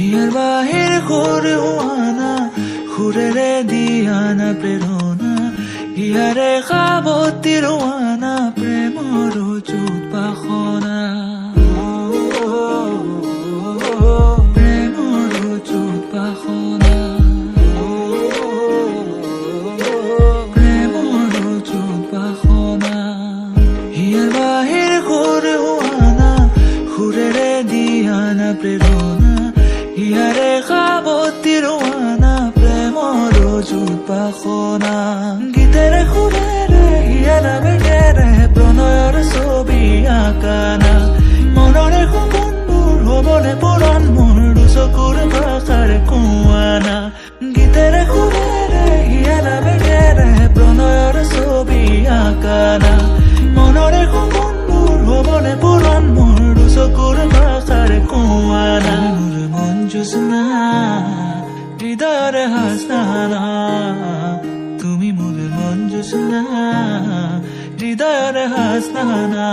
হিয়াৰ বাঁহীৰ সুৰ হোৱানা, সুৰেৰে দিয়ানা প্ৰেৰণা, হিয়াৰে সাৱটি ৰোৱানা, প্ৰেমৰ অযুত বাসনা, প্ৰেমৰ অযুত বাসনা, প্ৰেমৰ অযুত বাসনা। হিয়াৰ বাঁহীৰ সুৰ হোৱানা, সুৰেৰে দিয়ানা প্ৰেৰণা, হিয়াৰে সাৱটি ৰোৱানা, প্ৰেমৰ অযুত বাসনা। গীতেৰে সুৰেৰে হিয়াৰ আৱেগেৰে প্ৰণয়ৰ ছবি আঁকানা, মনৰে সপোনবোৰ হ'বনে পূৰণ মোৰ দুচকুৰ ভাষাৰে কোৱানা। গীতেৰে সুৰেৰে হিয়াৰ আৱেগেৰে প্ৰণয়ৰ ছবি আঁকানা, মনৰে সপোনবোৰ হ'বনে পূৰণ মোৰ দুচকুৰ ভাষাৰে কোৱানা। মোৰ মন জোৎস্না, হৃদয়ৰে হাসনা, তুমি মোৰ মন জোৎস্না, হৃদয়ৰে হাসনা।